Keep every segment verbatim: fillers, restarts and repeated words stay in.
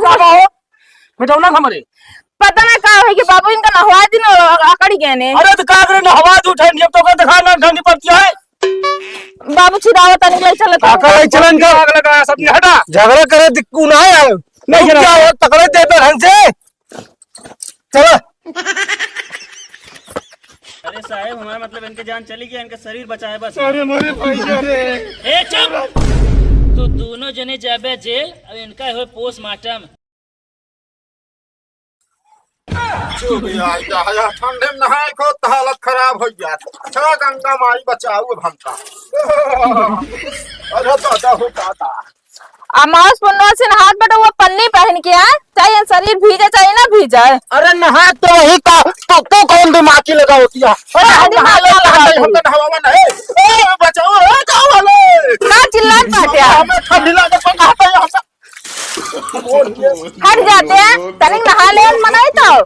का हो? मिटौना हमरे। पता ना का होई कि बाबू इनका नहवा दिन अकड़ी गए ने। अरे तो का करे, नहवा दू ठंडी, अब तो का देखा ना ठंडी पड़ती है। बाबू चिदावा तनी ले चलत का हो। करे चलन का? आग लगा सब हटा। झगड़ा करे दिक्कू ना है। नहीं रुक चला। जाओ, पकड़े दे पे ढंग से। चला। अरे साहेब, हमारा मतलब इनके जान चली गया, इनका शरीर बचाए बस। अरे मोरे भैया रे। ए चुप। तू दोनों जने जाबे जेल और इनका होए पोस्टमार्टम। चुप यार, या, या ठंडे में नहाए को तो हालत खराब हो गया। अच्छा गंगा माई बचाओ अब हमका। अरे दादा हो दादा। अमावस पुन्नवा से नहात बटे वो पन्नी पहन के आए, चाहे शरीर भीजे चाहे ना भीजे। अरे नहा तो वही का, तो, तो कौन दिमाग की लगा होती है? अरे हम दिमाग नहा ले, लगा नहा ले, होती। हमका नहावा नहीं। ए, बचाओ, ए, जाओ वाले। का चिल्लात बाटे? हमें ठंडी लागत बा, नहाता है हमका। हट जाते हैं, तनिक नहा ले, मनाई तो।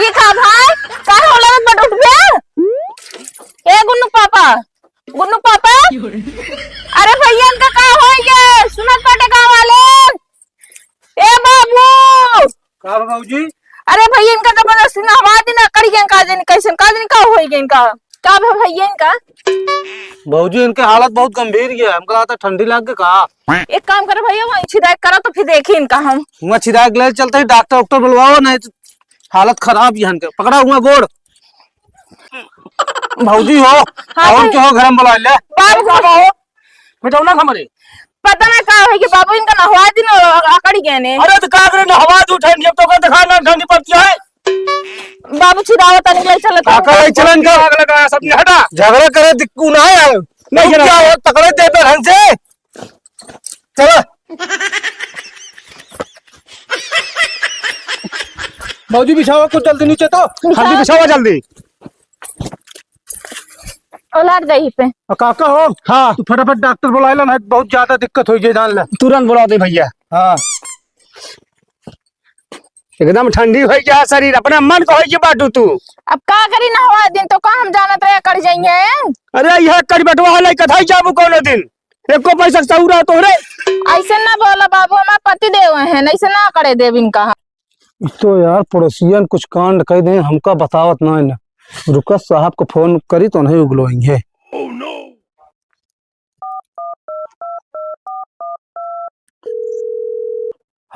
ई का भाई, काहे होला में बट उठ गया? ए गुन्नू पापा, गुन्नू पापा। अरे भैया, इनका का होई गए? सुनत बाटे गाँव वाले। ए बाबू। का बा बाबूजी? अरे भैया, इनका जबरदस्ती नहवा दिन अकड़ी गए, का जानी कैसन, का जानी का होई गए इनका। का भा भैया इनका? भौजी, इनके हालत बहुत गंभीर है, हमका लगता ठंडी लाग गए का। एक काम करो भैया, वहीं छिदाई करो तो फिर देखी इनका हम। वहाँ छिदाई ले चलते ही डॉक्टर वॉक्टर बुलवाओ, नहीं तो हालत खराब है इनके। पकड़ा हुआ गोड़। भौजी हो, हाँ, कौन भाई। के हो घर में बुला ले? बाबू का हो? मिटौना हमरे। पता ना का है कि बाबू इनका नहवा दिन अकड़ी गए ने। अरे तो का करे, नहवा दू ठंडी, अब तो का देखा ना ठंडी पड़ती है। बाबू चिदावा तनी ले चलत का हो। करे चलन का? आग लगा सब हटा। झगड़ा करे दिक्कू ना है। नहीं रुक चला। जाओ, पकड़े दे पे ढंग से। चला। भौजी बिछावा कुछ जल्दी नीचे तो। बिछावा। जल्दी बिछावा जल्दी। औलाद गई पे। आ, काका हो? हाँ। तू फटाफट डॉक्टर बुलाए ला, नहीं बहुत ज्यादा दिक्कत हो जाए, जान ले। तुरंत बुला दे भैया। हाँ। एकदम ठंडी हो गया शरीर, अपना मन को हो गया बाटू तू। अब का करी, नहवा दिन तो का हम जानत रहे अकड़ जाइए। अरे यह करी बटवा है, कथाई जाबू कोनो दिन, एको पैसा के सहूर है तोहरे। ऐसे ना बोला बाबू, हमार पति देव हैं, ऐसे ना अकड़े देव इनका। तो यार पड़ोसियन कुछ कांड कह दे, हमका बतावत ना है ना। रुका साहब को फोन करी तो नहीं उगलोएंगे।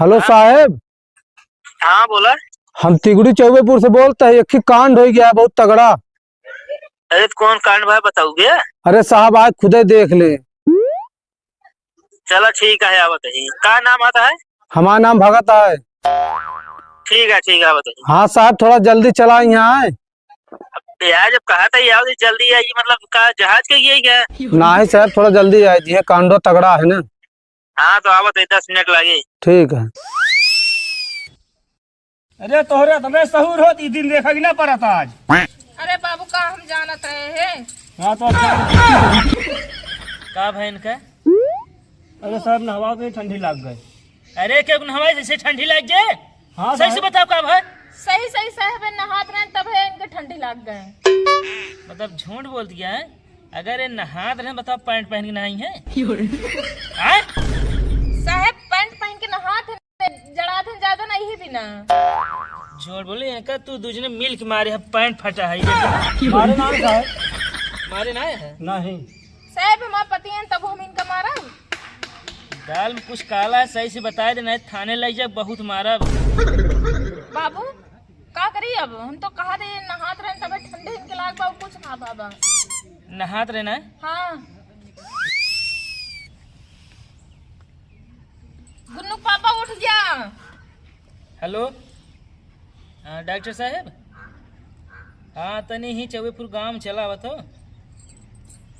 हेलो हाँ। साहेब। हाँ, बोला। हम तिगड़ी चौबेपुर से बोलते हैं, एक ही कांड हो गया है बहुत तगड़ा। अरे, तो कौन कांड भाई बताओगे? अरे साहब, आए खुदे देख ले। चला ठीक है, आवत है। का नाम आता है? हमारा नाम भगत है। ठीक है, ठीक है, आवत है। हाँ साहब, थोड़ा जल्दी चला यहाँ आए। अब यार, जब कहा था ये आओ तो जल्दी आइए, मतलब का जहाज के ये क्या? नहीं साहब, थोड़ा जल्दी आए, ये कांडो तगड़ा है ना। हाँ, तो आवत है, दस मिनट लागे। ठीक है। अरे तोहरे तबे सहूर होत, ई दिन देखा कि ना पड़त आज। अरे बाबू, का हम जानत रहे हैं? हाँ, तो अब जान- का भैन का? अरे साहब, नहवा के ठंडी लाग गए। अरे, क्यों नहवाए जैसे ठंडी लाग जाए? हाँ, सही से साहब। बताओ का भाई? सही, सही साहब, नहात रहे तब है इनके ठंडी लाग गए। मतलब झूठ बोल दिया है। अगर ये नहात रहे, बताओ पैंट पहन के नहाई है? आय? साहब पैंट पहन के नहात है, जड़ात है ज्यादा नहीं है बिना। झूठ बोले, इनका तू दूजने मिल के मारे है, पैंट फटा है ये। मारे ना साहब। मारे ना है? नहीं। साहब हमार पति हैं तब हम इनका मारा। दाल में कुछ काला है, सही से बताए दे, नहीं थाने लग जाए, बहुत मारब। बाबू, का करी अब? हम तो कहा दे, नहात रहे, तबे ठंडे इनके लाग बा, कुछ ना बाबा। नहात रहे ना? हाँ। गुन्नू पापा उठ जा। हेलो। हाँ, डॉक्टर साहब। हाँ, तनी ही चौबेपुर गांव चला आवत हो।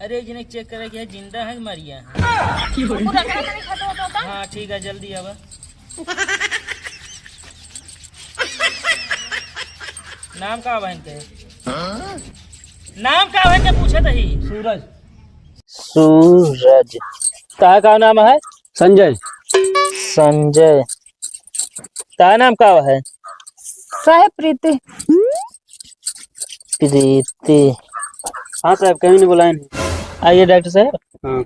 अरे, एक जने चेक करे के है, जिंदा है कि मरिया है? पूरा करा तनी खत्म होता होता। हाँ, ठीक है, जल्दी आवा। नाम का बहन के? नाम का बहन के पूछत ही? सूरज। सूरज। का, का नाम है? संजय। संजय। का नाम का है? साहेब प्रीति। प्रीति। हाँ साहब, कहीं नहीं बुलाए नहीं। आइए डॉक्टर साहब। हाँ।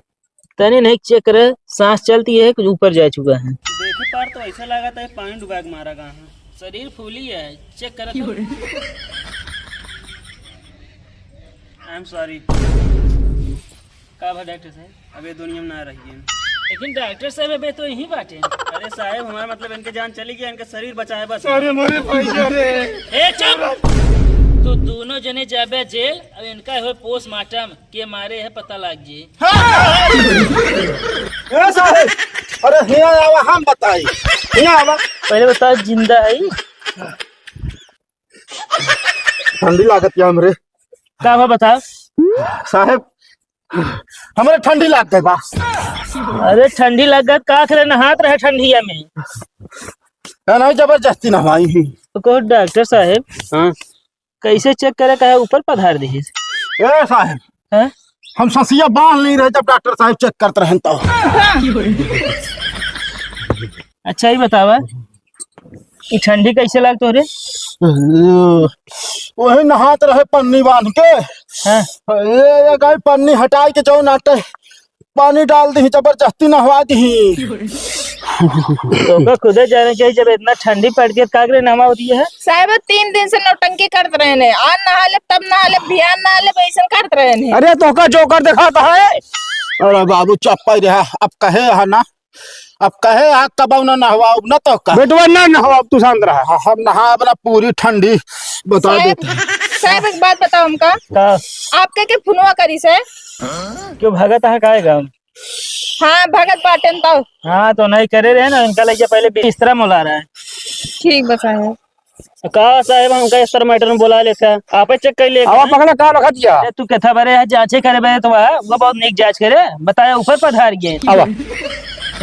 तनी नहीं चेक करे, सांस चलती है, कुछ ऊपर जा चुका है। देखे पर तो ऐसा लागत है पानी डुबा के मारा गया है। शरीर फूली है, चेक करे तो। I am sorry। का भा डॉक्टर साहब? अबे दुनिया में ना रहिए। लेकिन डॉक्टर साहब अबे तो यहीं बाटे। अरे साहब, हमारा मतलब इनके जान चली गया, इनका शरीर बचा है बस। अरे मोरे भैया रे। ए चुप! तो दोनों जने जाबे जेल, अब इनका हो पोस्टमार्टम। के मारे है पता लाग जी। ए साहब, अरे हियाँ आवा, हम बताई। हियाँ आवा। पहले बता, जिंदा है? ठंडी लागत है हमरे। का बा बता? साहब, हमरे ठंडी लाग गई बा। अरे ठंडी लग गई, का करे नहात रहे ठंडिया में? ना, नहीं, जबरदस्ती नहवाई ही। तो कहो डॉक्टर साहब, हाँ। कैसे चेक करे, कहे ऊपर पधार दिहिस। ए साहब, हैं? हम ससिया बांध नहीं रहे जब डॉक्टर साहब चेक करत रहन तो। अच्छा, ई बतावा, ई ठंडी कैसे लाग तोहरे? वही नहात रहे पन्नी बांध के। हाँ। ये, ये गाय पन्नी हटाई के जौन आटे पानी डाल दी, जबरदस्ती नहवा दी। तोका खुदे जाने के जब इतना ठंडी पड़ के का करे नहवा होती है? साहब, तीन दिन से नौटंकी करत रहे ने, आज नहा ले, तब नहा ले, बिहान नहा ले, ऐसन करत रहे ने। अरे तोका जोकर देखात है। अरे बाबू चुप ही रहा, अब कहे है ना, अब कहे है कब ना नहवाओ ना तोका। बेटवा ना नहवाओ, तू शांत रहा। हाँ, हम नहा अपना पूरी ठंडी बता साहब, देते हैं। साहब एक बात बताओ हमका। का? आपके के फोनवा करी से? क्यों भगत है काय गाँव? हाँ, भगत बाटेन तो। हाँ, तो नहीं करे रहे ना, इनका लगे पहले बिस्तरा मोला रहा है। ठीक बा साहब। का साहब, हमका इस तरह मैटर में बोला लेता है, आप ही चेक कर ले। आवा पकड़ा, का रखा दिया? अरे, तू कहता बरे है, जांचे करे बरे तो है, वो बहुत नीक जांच करे, बताया ऊपर पधार गए। आवा।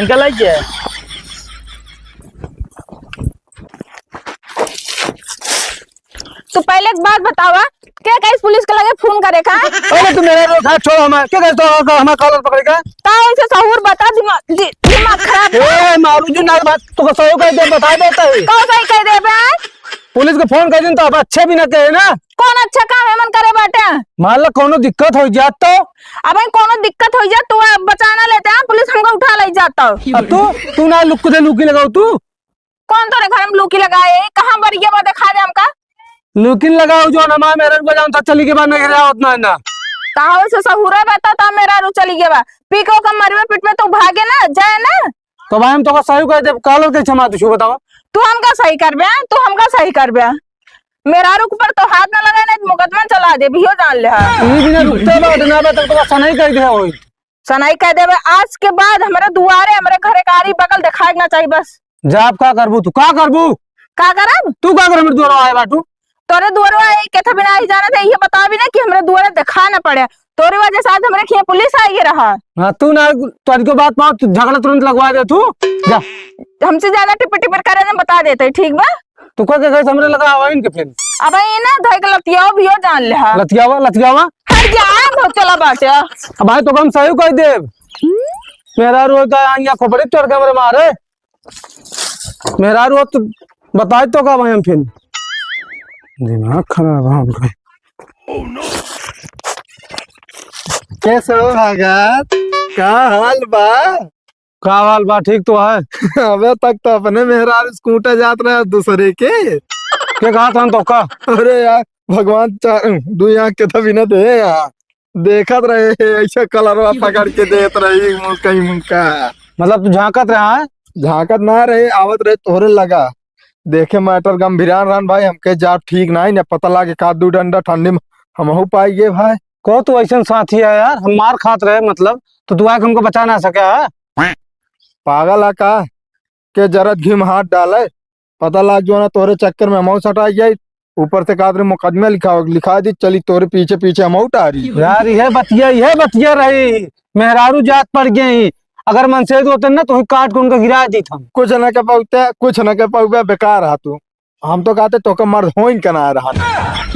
इनका लग गया। तू पहले एक बात बतावा, के कहिस पुलिस के लगे फोन करे का? अरे तू मेरा रोक हाथ छोड़ हमार, के कहिस तो हमार कॉलर पकड़े का? का ऐसे सहूर बता, दिमाग, दि-, दिमाग खराब। ए, मारू जी ना बात, तू को सहूर कह दे, बता देता है। कौन सही कह दे बे? पुलिस को फोन कर दिन तो अब अच्छे भी ना कहे ना। कौन अच्छा काम है मन करे बाटे? मान लो कोनो दिक्कत हो जात तो? अब भाई कोनो दिक्कत हो जात, तू बचाना लेते हैं, पुलिस हमको उठा ले जाता। अब तू, तू ना लुक दे, लुकी लगाओ तू। कौन तोरे घर में लुकी लगाए? कहाँ बरिया बा, दिखा दे हमका। लुकिन लगाओ जो हमार मेहरन को जान था चली के बाद नहीं रहा उतना है ना। कहाँ से सहुरे बा तो, तो मेहरारू चली गया बा। पी के ओकर मरवे पीट में तू भागे ना, जाए ना। तो भाई हम तो का सही कह दे, कालर के क्षमा तू बतावा। तू हमका सही करबे, तू हमका सही करबे। मेहरारू के ऊपर तो हाथ ना लगाए, नहीं तो मुकदमा चला दे, बियो जान ले हा। ई बिना रुकते बा, उठना बा, तब तो का सही कह दे होई। सनाई कह देबे, आज के बाद हमरे दुआरे, हमरे घरे कारी बगल देखाए के ना चाहिए बस। जा, अब का करबू तू? का करबू? का करब? तू का करब? हमरे दुआरे आए बाटू। तोरे दुआरे आए के था बिना ही जाना था, ये बता भी ना कि हमरे दुआरे देखा ना पड़े। तोरे वजह से आज हमरे खिया पुलिस आई रहा। हाँ, तू ना, तोरी को बात पाओ, तू झगड़ा तुरंत लगवा दे तू। जा। हमसे ज्यादा टिपर टिपर करे ना बता देते, ठीक बा? तू का के गए हमरे लगा आवा इनके फिर? अब ये ना धर के लतियाओ भी हो जान ले हा। लतियावा, लतियावा। हट जा, बहुत चला बाटे। अब भाई तो हम सही कह देब। मेहरारू का यहाँ खोपड़ी चढ़ के हमरे मारे। मेहरारू तो बताए तो का भाई हम फिर। दिमाग खराब है हमका। कैसे हो भगत? का हाल बा? का हाल बा? ठीक तो है। अबे तक तो अपने मेहरारू से कूटा जात रहे, दूसरे के। के कहा था तो का? अरे यार, भगवान चार, दुई आँख के तभी ना दे यार। देखत रहे, ऐसे कलरवा पकड़ के देत रही, मुँह कहीं मुँह का। मतलब तू झांकत रहा है? झांकत ना रहे, आवत रहे तोहरे लगा। देखे मैटर गंभीरान रहन भाई, हमके जाब ठीक नाई न, पता लागे का दू डंडा ठंडी में हमहू पाई गे भाई। को तू ऐसन साथी है यार, हम मार खात रहे मतलब, तो तू आके हमको बचा ना सके है? पागल है का? के जरत घी में हाथ डाले, पता लाग जो ना तोरे चक्कर में हमहू सटाई जाई, ऊपर से का तोरे मुकदमा लिखा, लिखा दी, चली तोरे पीछे पीछे हमहू टारी। यार यह बतिया, यह बतिया रही, मेहरारू जात पड़ गई, अगर मनसेध होते ना तो ही काट के उनका गिरा दी था। कुछ न के पाउते, कुछ न के पाउबे, बेकार है तू। हम तो कहते तोके मर्द होइन के ना रहा।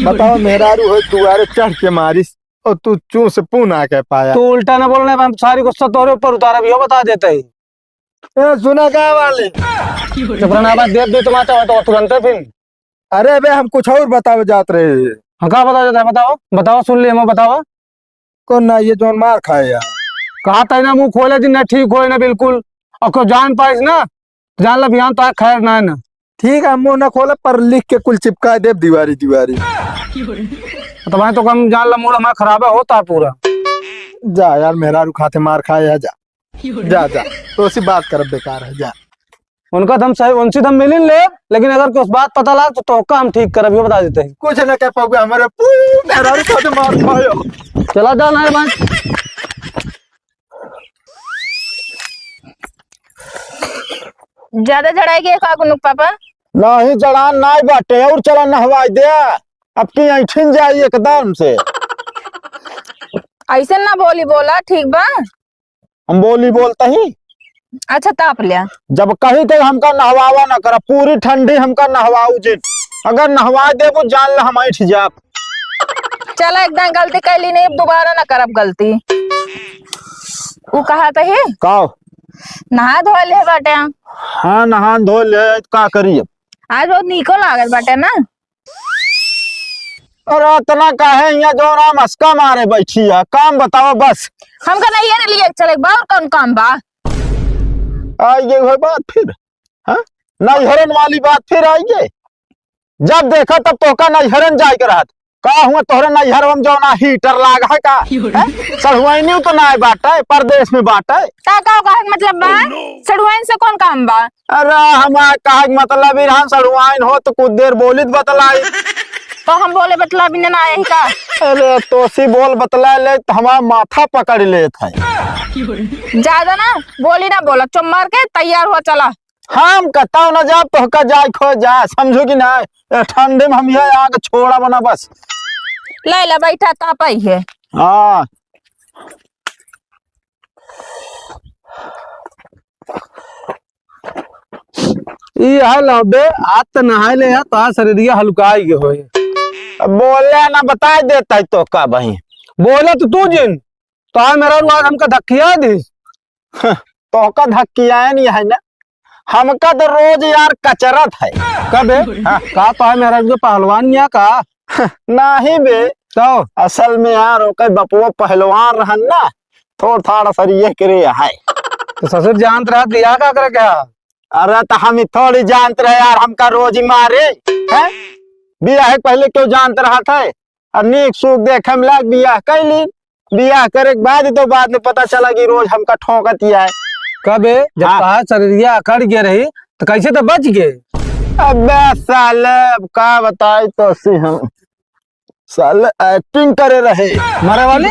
बताओ, मेहरारू हो दुआरे चढ़ के मारिस और तू चूं से पू ना कह पाया। तू उल्टा ना बोलने, हम सारी गुस्सा तोरे ऊपर उतारा भी हो, बता देते ही। ए, सुना का वाले? चुप रहना, बात देख दे तुम्हारा तो तुरंत फिर। अरे बे, हम कुछ और बतावे जात रहे। हाँ, का बतावे जात है? बताओ, बताओ, सुन ले, हम बताओ। कौन ना ये जौन मार खाए यार? कहा तै ना मुँह खोले दिन ना ठीक होए ना बिल्कुल। और क्यों जान पाइस ना, जान ला बिहान तो खैर ना है ना। ठीक है, मुँह ना खोले पर लिख के कुल चिपका देब दीवारी दीवारी। तो भाई तो कम जान ला, मूड हमारा खराब है, होता है पूरा। जा यार, मेहरारू खाते मार खाए है, जा। जा, जा, तो सी बात कर बेकार है, जा। उनका तो हम सही, उनसे तो हम मिल ही ले, लेकिन अगर कुछ बात पता लाग तो तोहका हम ठीक करब, यो बता देते हैं। कुछ ना कह पाऊंगा, हमारे पूरी मेहरारू खाते मार खायो। चला जा ना भाई। ज्यादा जड़ाई गए का गुनुक पापा? नाही, जड़ान नाही बाटे, और चला नहवाई दे। अब की ऐठिन जाई एकदम से। ऐसे ना बोली बोला, ठीक बा? हम बोली बोलता ही। अच्छा, ताप लिया। जब कही थे हमका नहवावा ना करा, पूरी ठंडी हमका नहवाऊ जिन। अगर नहवा देबू, जान ले हम ऐठ जाब। चला, एकदम गलती कैली नहीं, दोबारा ना करब गलती। उ कहा तो है? का? नहा धो ले बाटे। हाँ, नहा धो ले, का करी अब? आज बहुत नीको लागत बाटे ना। अरे, इतना काहे हियाँ जो नाम असका मारे बैठी है? काम बताओ बस। हमका नैहर लिए चले बा, और कौन काम बा? आई गई है बात फिर, हाँ? नैहरन वाली बात फिर आई गई। जब देखा तब तोहका नैहरन जाए के रहत। का हुआ तोहरे नैहर में जो ना हीटर लाग है का? हैं? सढ़ुआइनी तो ना बाटे, परदेश में बाटे। ता का कहे के मतलब बा? सढ़ुआइन से कौन काम बा? अरे, हमार कहे के मतलब ई रहन, सढ़ुआइन हो तो कुछ देर बोलित बतलाई। तो हम बोले बतला भी ना आए का? अरे, तोसी बोल बतला ले तो हमार माथा पकड़ लेत है। ज्यादा ना बोली ना बोला, चुप मार के तैयार हो चला। हम कतौ न जाब, तोहका जाए खो जा, समझू कि ना? ए ठंडी में हम ये आग छोड़ा बना बस। ले ले बैठा, तापई है। हाँ। ई है लौबे, आज त नहाए ले यार, तोहार शरीरिया हल्काई के होए। अब बोले ना, बताए देता है तो का भाई। बोले तो तू जिन, तोहार मेहरारू आज हमका धक्किया दी। तोहका धक्कियाए नहीं है ना, हमका तो रोज यार कचरत है। कबे? हाँ। का तोहार मेहरारू के पहलवान या का? नाही बे। तो? असल में यार ओकर बपुआ पहलवान रहन ना, थोड़ थाड़ सरिये करे है। तो ससुर जानत रहत बियाह का करे क्या? अरे तो हम ही थोड़ी जानत रहे यार, हमका रोज ही मारे हैं। बियाह के पहले क्यों जानत रहत है? अब नीक सूख देखे में लाग बियाह कैली। बियाह करे के बाद ही तो बाद में पता चला कि रोज हमका ठोंकत ही है। कबे? जब हाँ। तोहार शरीरिया अकड़ गए रही तो कैसे तो बच गए? अबे साले, अब का बताई तोसी हम। साले एक्टिंग करे रहे। मरे वाली?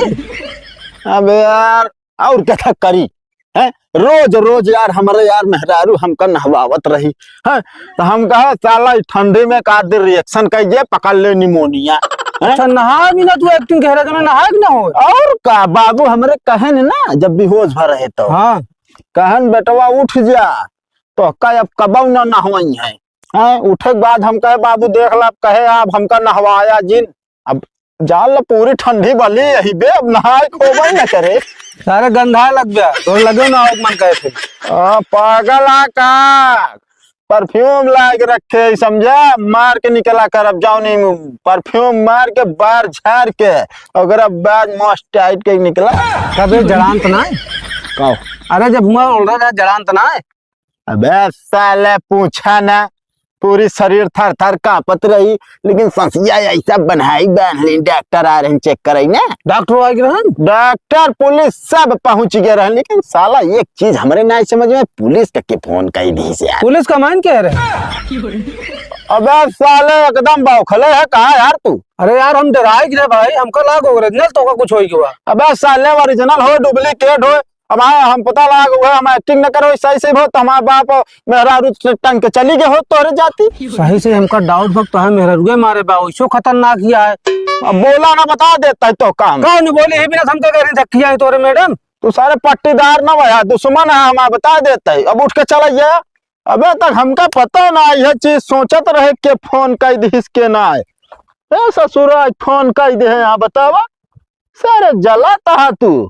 अबे यार, और क्या था करी? हैं? रोज रोज यार, हमरे यार मेहरारू हमका नहवावत रही। हैं? तो हम कहा, "साला, ई ठंडी में का दे रिएक्शन कइए, पकड़ ले निमोनिया।" हैं? अच्छा, नहा भी ना तू, एक्टिंग कह रहा था ना, नहा भी ना हो। और का, बाबू हमरे कहन ना, जब बेहोश भर रहे तो। हाँ। कहन, "बेटवा उठ जा, तोहका अब कबऊ ना नहवाई है।" हैं? उठे के बाद हम कहे, "बाबू देख ला, अब कहे आप हमका नहवाया जिन।" अब जान ला पूरी ठंडी बली यही बे, अब नहाए खोबे न करे। सारे गंधाए लग गया, तोर लगे ना आवे के मन करे थे। आ, पागल आ का? परफ्यूम लाग रखे, समझा? मार के निकला कर, अब जाओ नहीं, परफ्यूम मार के, बार झार के, अगर अब बैग मस्त टाइट के निकला। कबे जड़ान त ना है? का? अरे, जब हुआ उड़ रहा था, जड़ान त ना है? अबे साले, पूछा ना, पूरी शरीर थर थर कांपत रही, लेकिन ससिया ऐसा बनाई बांध ली, डॉक्टर आ रहे हैं चेक कराई ना। डॉक्टर आ गए हैं? डॉक्टर, पुलिस सब पहुंच गए रहे, लेकिन साला एक चीज हमरे ना समझ में, पुलिस का के फोन कई दी से यार। पुलिस का मान क्या है रे? अबे साले, एकदम बौखले है कहाँ यार तू? अरे यार, हम डराए गिरे भाई, हमका लाग ओरिजिनल तोका कुछ होई गवा। अबे साले, ओरिजिनल हो, डुप्लीकेट हो, अब हाँ, हम पता लगा हुआ, हम एक्टिंग न करो, सही सही बहुत, हमारे बाप और मेहरारू से टंग के चली गए हो तोरे जाती। सही से हमका डाउट भक्त है, मेहरारुए मारे बा, वैसो खतरनाक ही है। अब बोला ना, बता देता है तो काम। कौन बोले, ये बिना हम तो कह रहे धक्किया है तोरे मैडम। तू सारे पट्टीदार ना भया, दुश्मन है हमारा, बता देता है, अब उठ के चला गया। अबे तक हमका पता ना, यह चीज सोचत रहे के फोन कई दिस के ना है। ए ससुरा, फोन कई दे है, यहाँ बतावा। सारे जलाता है तू।